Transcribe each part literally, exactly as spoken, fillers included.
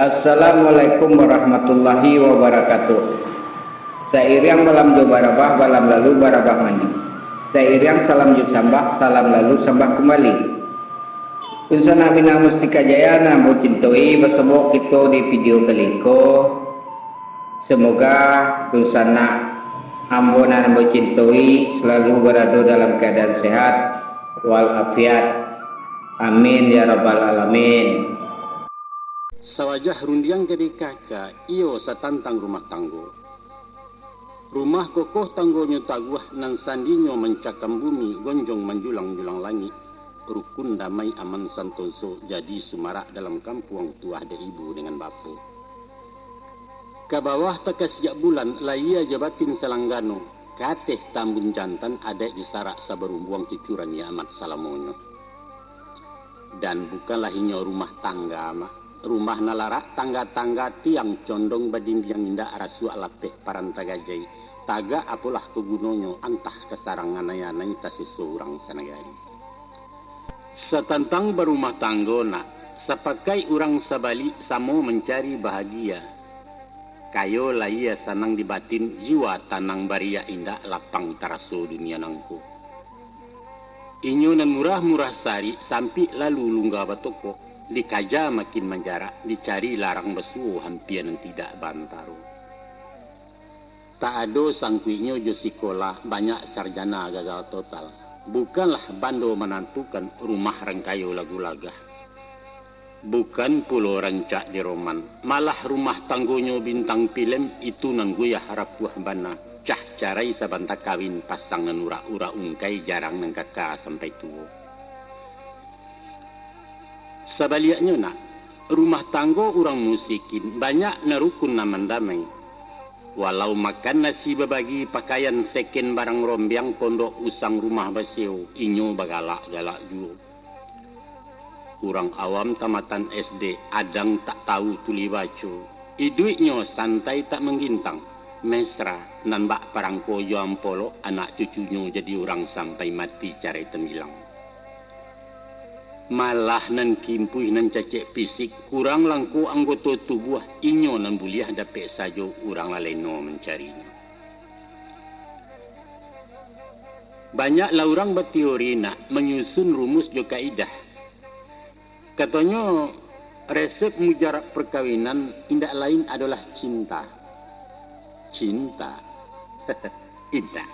Assalamualaikum warahmatullahi wabarakatuh. Sairiang balam jo barabah, balam lalu barabah mandi. Sairiang salam jo sambah, salam lalu sambah kumbali. Dunsanak Minang Mustika Jaya nan ambo cintoi, basobok kito di video kali ko. Semoga dunsanak ambo nan ambo cintoi selalu barado dalam keadaan sehat walafiat. Amin ya rabbal alamin. Sawajah rundiang ka dikaca, iyo satantang rumah tanggo. Rumah kokoh tanggonyo taguah, nan sandinyo mancakam bumi, gonjong manjulang-julang langik, rukun damai aman santoso, jadi sumarak dalam kampuang, tuah dek ibu dengan bapo. Ka bawah takasiak bulan, lahia jo batin salanggano, ka ateh tambun jantan, adaik jo sarak sabarumbuang, cucuran nyo amat salamonyo. Dan bukanlah inyo rumah tangga, Mak. Rumah nan larak tangga-tangga, tiang condong badindiang indak, rasuak lapeh paranta gajai. Tagak apolah ka gunonyo, antah ka sarang anai-anai, taseso urang sanagari. Satantang barumah tanggo nak, sapakaik urang sabalik, samo mancari bahagia. Kayo lahia sanang di batin, jiwa tanang bariak indak, lapang taraso dunia nangko. Inyo nan murah-murah sarik, sampik lalu lungga batokok, dikaja makin manjarak, dicari larang basuo, hampia nan tidak baantaro. Tak ado sangkuiknyo jo sikolah, banyak sarjana gagal total. Bukanlah bando manantukan, rumah rang kayo lagu lagah. Bukan pulo rancak di roman, malah rumah tanggonyo bintang pilem, itu nan goyah rapuah bana, cah carai sabanta kawin, pasang nan urak-urak ungkai, jarang nan kaka sampai tuo. Sabaliaknyo nak, rumah tanggo urang musikin, banyak nan rukun aman damai. Walau makan nasi babagi, pakaian seken barang rombiang, pondok usang rumah baseo, inyo bagalak-galak juo. Urang awam tamatan S D, adang tak tahu tuli baco. Iduiknyo santai tak manggintang, mesra, nan bak parangko jo ampolok, anak cucunyo jadi urang sampai mati carai tambilang. Malah nan kimpuih, nan cacek fisik, kurang langko anggoto tubuah, inyo nan buliah dapek sajo, urang laleno mancarinyo. Banyaklah urang bateori nak, manyusun rumus jo kaidah. Katonyo, resep mujarab perkawinan indak lain adolah cinta. Cinta? Indak.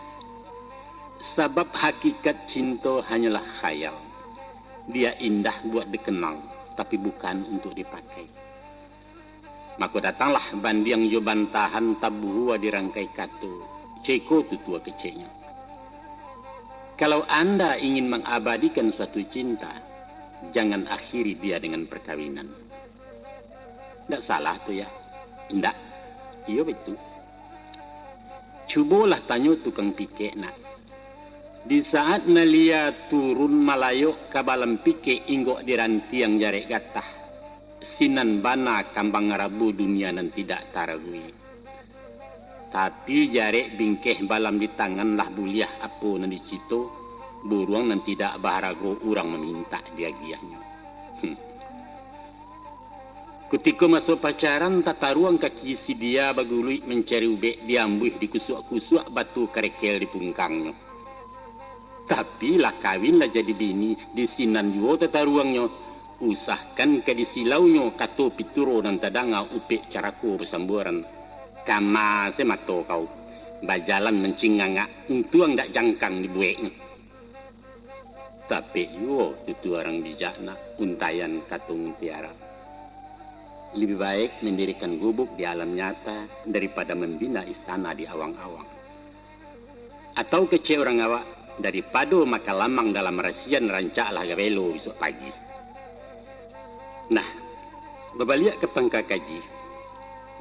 Sabab hakikat cinto hanyolah khayal. Dia indah buat dikenang, tapi bukan untuk dipakai. Mako datanglah bandiang jo bantahan, tabuhua di rangkai kato, ceko tutua keceknyo. Kalau anda ingin mengabadikan suatu cinta, jangan akhiri dia dengan perkawinan. Ndak salah tu, ya? Ndak. Iyo, baitu. Cubolah tanyo tukang pikek nak. Di saat nalia turun malayok ka balam pikek, inggok di rantiang jarek gatah. Sinan bana kambang rabu dunia nan tidak taragui. Tapi jarek bingkeh balam di tangan lah buliah apo nan dicito, buruang nan tidak baharago urang mamintak diagiahnyo. Hmm. Kutiko maso pacaran, tataruang kaki si dia baguluik mancari ubek, diambuih dikusuak-kusuak batu karekel di pungkangnyo. Tapi lah kawin, lah jadi bini, di sinan juo tataruangnyo, usahkan ka disilaunyo kato pituro nan tadanga upek carako basambuaran. Kama se mato kau, bajalan mancingangak, untuang dak jangkang dibueknyo. Tapek juo tutu urang bijak nak, untaian kato mutiara. Lebih baik mendirikan gubuk di alam nyata daripada membina istana di awang-awang. Atau kecek urang awak, daripado makan lamang dalam rasian, rancaklah gabelo bisuak pagi. Nah, babaliak ka pangka kaji,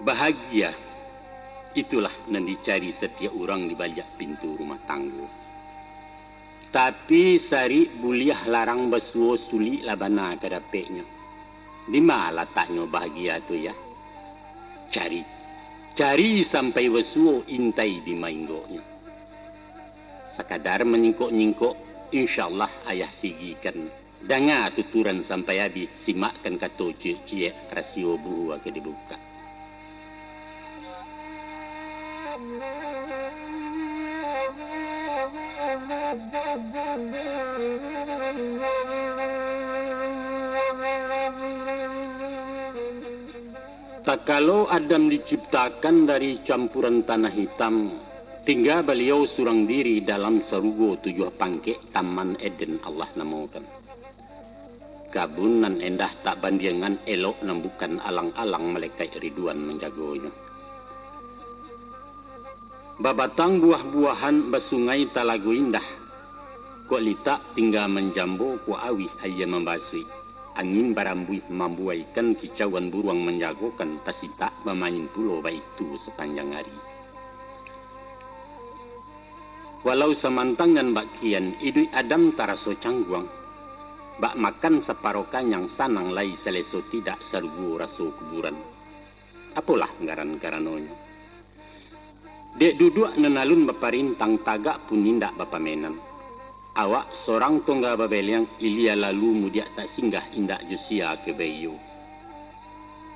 bahagia itulah nan dicari satiok urang di baliak pintu rumah tanggo. Tapi sarik buliah larang basuo, suliklah bana ka dapeknyo. Dima lataknyo bahagia tu, yah? Cari, cari sampai basuo, intai dima inggoknyo. Sakadar manyingkok-nyingkok, insyaallah ayah sigikan. Danga tuturan sampai abih, simakkan kato ciek-ciek, rasio buhua ka dibukak. Takalo Adam diciptakan dari campuran tanah hitam, tingga baliau surang diri dalam sarugo tujuah pangkek, Taman Eden Allah namokan. Kabun nan endah tak bandiangan, elok nan bukan alang-alang, malaikat Ridwan manjagonyo. Babatang buah-buahan, basungai talago indah. Kok litak tingga manjambo, kok auih aia mambasuik. Angin barambuih mambuaikan, kicauan buruang manjagokan, tasitak bamain pulo baitu sapanjang ari. Walau samantang nan bak kian, iduik Adam taraso cangguang. Bak makan saparo kanyang, sanang lai saleso tidak, sarugo raso kuburan. Apolah ngaran-karanonyo? Dek duduak nan alun baparintang, tagak pun indak bapamenan. Awak sorang tongga babeleang, ilia lalu mudiak tak singgah, indak jo sia ka baiyo.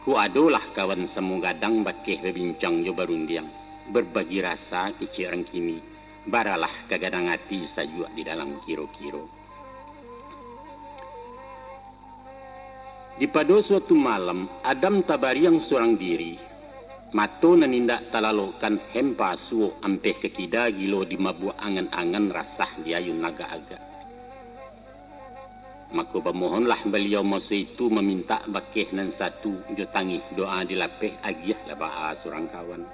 Kok adolah kawan samo gadang, bakeh babincang jo barundiang, barbagi rasa kecek urang kini, baralah ka gadang ati, sajuak di dalam kiro-kiro. Di pado suatu malam, Adam tabariang surang diri, mato nan indak talalokkan, hempa suok ampeh ka kida, gilo dimabuak angan-angan, rasah diayun agak-agak. Mako, bamohonlah baliau maso itu, mamintak bakeh nan satu, jo tangih doa dilapeh, agiahlah baa surang kawan.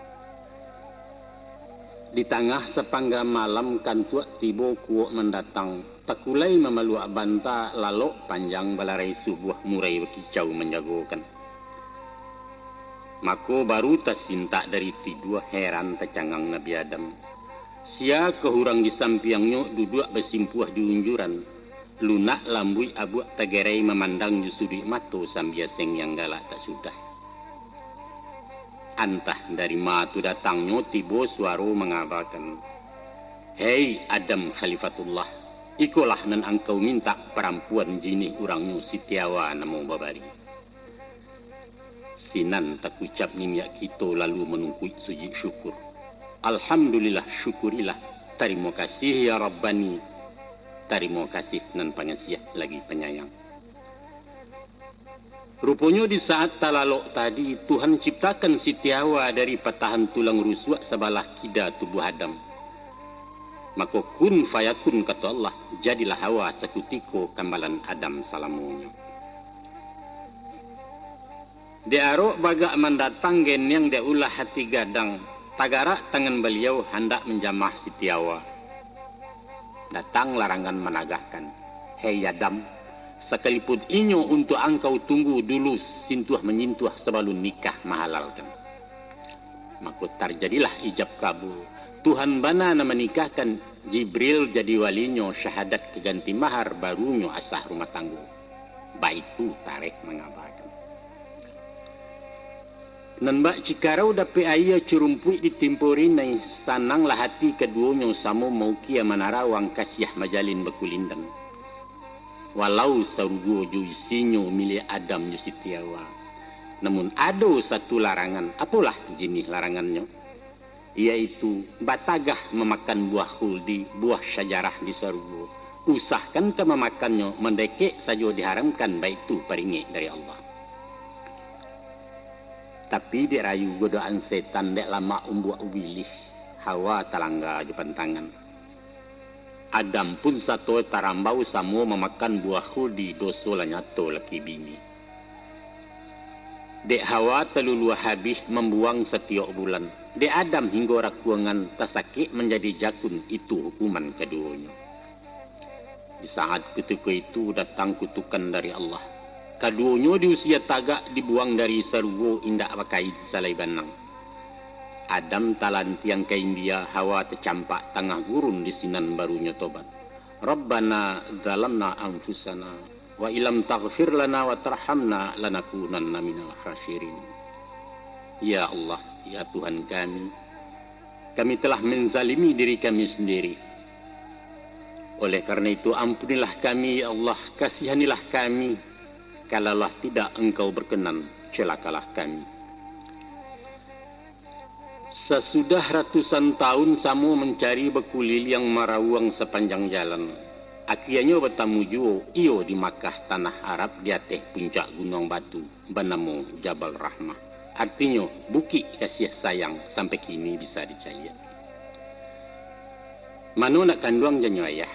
Di tangah sapangga malam, kantuak tibo kuok mandatang, takulai mamaluak banta, lalok panjang balarai subuah, murai bakicau manjagokan. Mako, baru tasintak dari tidua, heran tacangang Nabi Adam. Sia ka urang di sampiangnyo, duduak basimpuah di unjuran, lunak lambuik abuak tagerai, mamandang jo suduik mato, sambia sengiang galak tak sudah. Antah dari ma tu datangnyo, tibo suaro mangabakan, "Hei Adam Khalifatullah, ikolah nan angkau mintak, parampuan jinih urangnyo, Siti Hawa namo babari." Sinan takucap niniak kito, lalu manungkuik sujud syukur. Alhamdulillah, syukurilah, tarimo kasih ya Rabbani, tarimo kasih nan pangasiah lagi panyayang. Ruponyo di saat talalok tadi, Tuhan ciptakan Siti Hawa dari patahan tulang rusuak sabalah kida tubuah Adam. Mako, kun fayakun, kato Allah, jadilah Hawa sakutiko kambalan Adam salamonyo. Dek arok bagak mandatang, geniang dek ulah hati gadang, tagarak tangan baliau handak manjamah Siti Hawa. Datang larangan managahkan, "Hei Adam, sakalipun inyo untuak angkau, tunggu dulu sintuah-manyintuah sabalun nikah mahalalkan." Mako, tarjadilah ijab kabul. Tuhan bana nan manikahkan, Jibril jadi walinyo, syahadat ka ganti mahar, barunyo asah rumah tanggo. Baitu tarikh mangabakan. Nan bak cikarau dapek aia, curumpuik ditimpo rinai, sananglah hati kaduonyo, samo maukia manarawang, kasiah majalin bakulindan. Walau sarugo jo isinyo miliak Adam jo Siti Hawa, namun ado satu larangan. Apolah jinih larangannyo? Yaitu batagah mamakan buah khuldi, buah syajarah di sarugo. Usahkan ka mamakannyo, mandekek sajo diharamkan, baitu paringek dari Allah. Tapi dek rayu godaan setan, dek lamak umbuak ubilih, Hawa talangga jo pantangan. Adam pun sato tarambau, samo mamakan buah khuldi, doso lah nyato laki bini. Dek Hawa taluluah habih mambuang satiok bulan, dek Adam hinggo rakuangan, tasakik manjadi jakun, itu hukuman kaduonyo. Di saat kutiko itu datang kutukan dari Allah. Kaduonyo diusia tagak, dibuang dari sarugo, indak bakain salai banang. Adam talantiang ka India, Hawa tacampak tangah gurun, di sinan barunyo tobat. "Rabbana zalamna anfusana, wa illam taghfir lana wa tarhamna, lanakunanna minal khasirin." Ya Allah, ya Tuhan kami, kami telah menzalimi diri kami sendiri. Oleh karena itu, ampunilah kami, ya Allah, kasihanilah kami. Kalaulah tidak Engkau berkenan, celakalah kami. Sasudah ratusan tahun samo mancari bakuliliang marawuang sapanjang jalan, akianyo batamu juo iyo di Makkah, tanah Arab, di ateh puncak gunuang batu banamo Jabal Rahmah, artinyo Bukik Kasiah Sayang, sampai kini bisa dicaliak. Mano nak kanduang janyo ayah?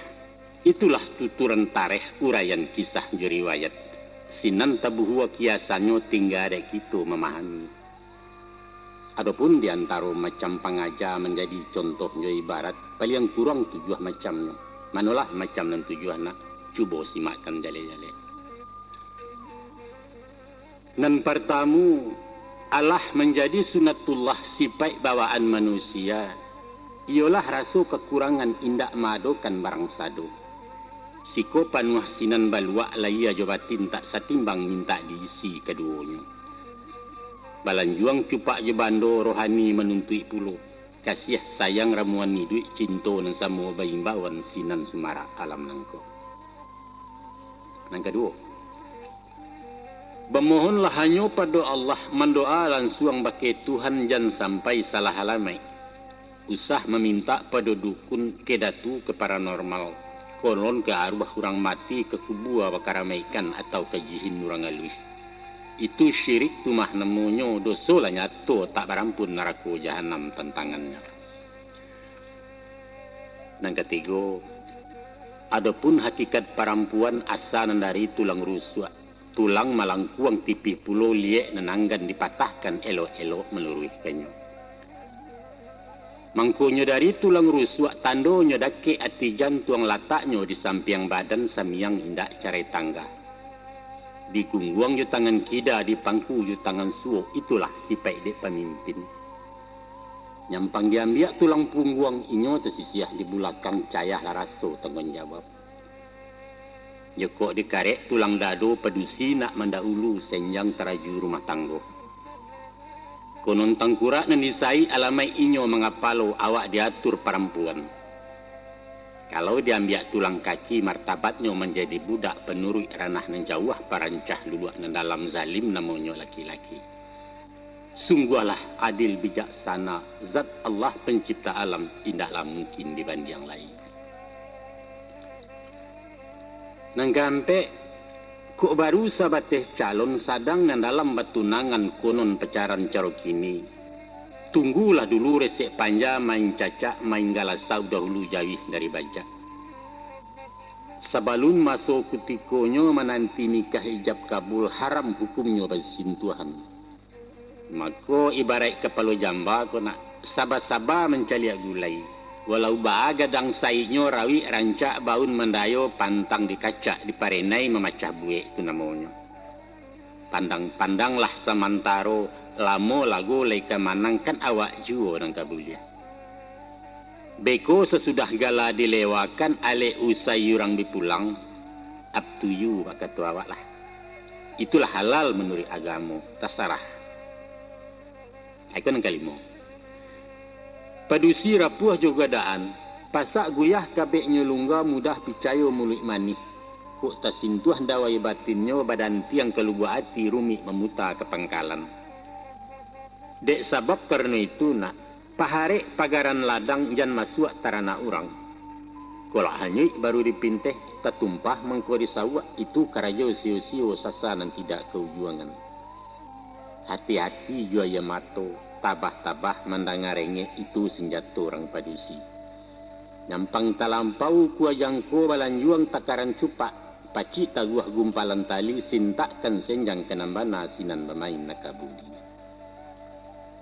Itulah tuturan tarikh, uraian kisah jo riwayat. Sinan tabuhua kiasannyo, tingga dek kito mamahami. Adopun di antaro macam pangaja manjadi contoh jo ibarat, paliang kurang tujuah macamnyo. Manolah macam nan tujuah nak? Cubo simakkan jaleh-jaleh. Nan partamu, alah manjadi sunatullah sipaik bawaan manusia, iyolah raso kakurangan indak maadokan barang sado. Siko panuah sinan baluak, lahia jo batin tak satimbang mintak diisi kaduonyo. Balanjuang cupak jo bando rohani manuntuik pulo, kasiah sayang ramuan iduik, cinto nan samo baimbauan sinan sumarak alam nangko. Nan kaduo, bamohonlah hanyo pado Allah, mandoa lansuang bakeh Tuhan, jan sampai salah alamaik. Usah mamintak pado dukun, ke datu, ke paranormal, konon ke aruah urang mati, ke kubua bakaramaikan, atau ke jihin urang aluih. Itu syirik tu mah namonyo, doso lah nyato, tak barampun narako jahanam tantangannyo. Nan katigo, adopun hakikat parampuan asa nan dari tulang rusuak, tulang malangkuang tipih pulo, liek nan anggan dipatahkan, elok-elok maluruihkannyo. Mangkonyo dari tulang rusuak, tandonyo dakek ati jantuang, lataknyo di sampiang badan, samiang indak carai tangga. Digungguang jo tangan kida, dipangku jo tangan suok, itulah sipaik dek pamimpin. Nyampang diambiak tulang pungguang, inyo tasisiah di bulakang, cayahlah raso tangguang jawab. Jokok dikarek tulang dado, padusi nak mandahulu, senjang taraju rumah tanggo. Konon tangkurak nan disaik, alamaik inyo mangapalo, awak diatur parampuan. Kalau diambiak tulang kaki, martabatnyo manjadi budak, panuruik ranah nan jauah, parancah luluak nan dalam, zalim namonyo laki-laki. Sungguahlah adil bijaksana, Zat Allah Pencipta alam, indaklah mungkin dibandiang lai. Nan kaampek, kok baru sabateh calon, sadang nan dalam batunangan, konon pacaran caro kini. Tunggulah dulu resek panja, main cacak, main galasau, dahulu jauih dari bajak. Sabalun maso kutikonyo, mananti nikah ijab kabul, haram hukumnyo basintuahan. Mako, ibaraik kapalo jamba ko nak, saba-saba mancaliak gulai. Walau baa gadang saiknyo, rawik rancak baun mandayo, pantang dikacak diparenai, mamacah buek tu namonyo. Pandang-pandanglah samantaro, lamo lago lai ka manang, kan awak juo nan ka buliah. Beko sasudah gala dilewakan, alek usai urang bi pulang, up to you, bakato awak lah. Itulah halal manuruik agamo, tasarah. Iko nan kalimo. Padusi rapuah jo gadaan, pasak guyah kabeknyo lungga, mudah picayo muluik manih. Kok tasintuah dawai batinnyo, badantiang ka lubuak ati, rumik mamuta ka pangkalan. Dek sabab karano itu nak, paharek pagaran ladang, jan masuak taranak urang. Kolak hanyuik baru dipinteh, tatumpah mangko disauak, itu karajo sio-sio, sasa nan tidak kaujuangan. Hati-hati jo aia mato, tabah-tabah mandanga rengek, itu sinjato urang padusi. Nyampang talampau kua jangko, balanjuang takaran cupak, pacik taguah gumpalan tali, sintakkan senjang ka nan bana, sinan bamain nakabudi.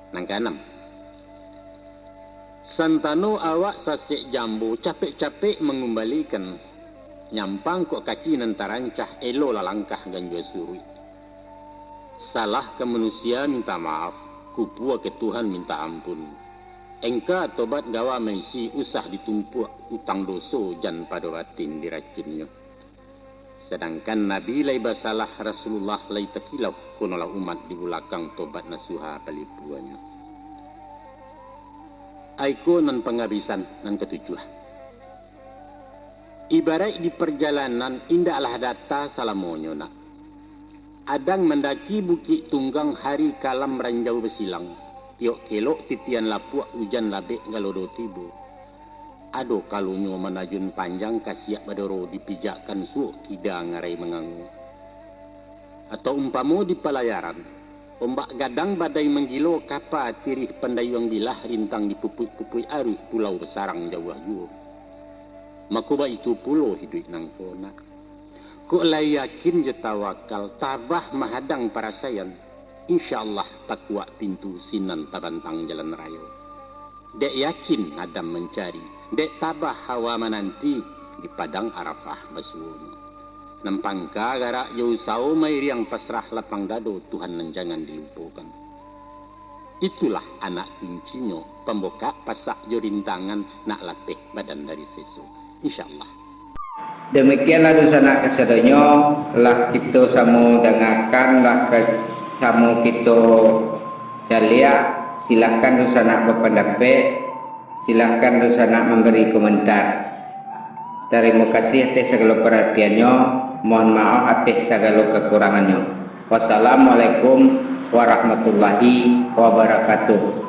Nan kaanam, santano awak sasek jambo, capek-capek mangumbalikan, nyampang kok kaki nan tarancah, elolah langkah ganjua suruik. Salah ka manusia minta maaf, kupua ka Tuhan minta ampun. Engka tobat gawa maisi, usah ditumpuak utang doso, jan pado batin diracunnyo. Sadangkan Nabi lai basalah, Rasulullah lai takilau, konolah umat di bulakang tobat nasuha palipuanyo. Aiko nan pangabisan nan katujuah. Ibaraik di parjalanan, indaklah data salamonyo nak. Adang mandaki bukik tunggang, hari kalam ranjau basilang, tiok kelok titian lapuak, ujan labek galodo tibo. Ado kalonyo manajun panjang, kasiak badoro dipijakkan, suok kida ngarai mangango. Atau umpamo di palayaran, ombak gadang badai manggilo, kapa tirih pandayuang bilah, rintang dipupuik-pupuik aruih, pulau basarang jauah juo. Mako baitu pulo hiduik nangko nak. Kok lai yakin jo tawakal, tabah mahadang parasaian, insya Allah takuak pintu, sinan tabantang jalan rayo. Dek yakin Adam mancari, dek tabah Hawa mananti, di padang Arafah basuonyo. Nan pangka garak jo usawo, mairiang pasrah lapang dado, Tuhan nan jangan dilupokan. Itulah anak kuncinyo, pambukak pasak jo rintangan, nak lapeh badan dari seso. Insya Allah. Demikianlah dunsanak kasadonyo, lah kito samo dangakan, lah ka-, samo kito caliak, silahkan dunsanak bapandapek, silahkan dunsanak mambari komentar. Tarimo kasih ateh sagalo paratiannyo, mohon maaf ateh sagalo kakurangannyo. Wassalamualaikum warahmatullahi wabarakatuh.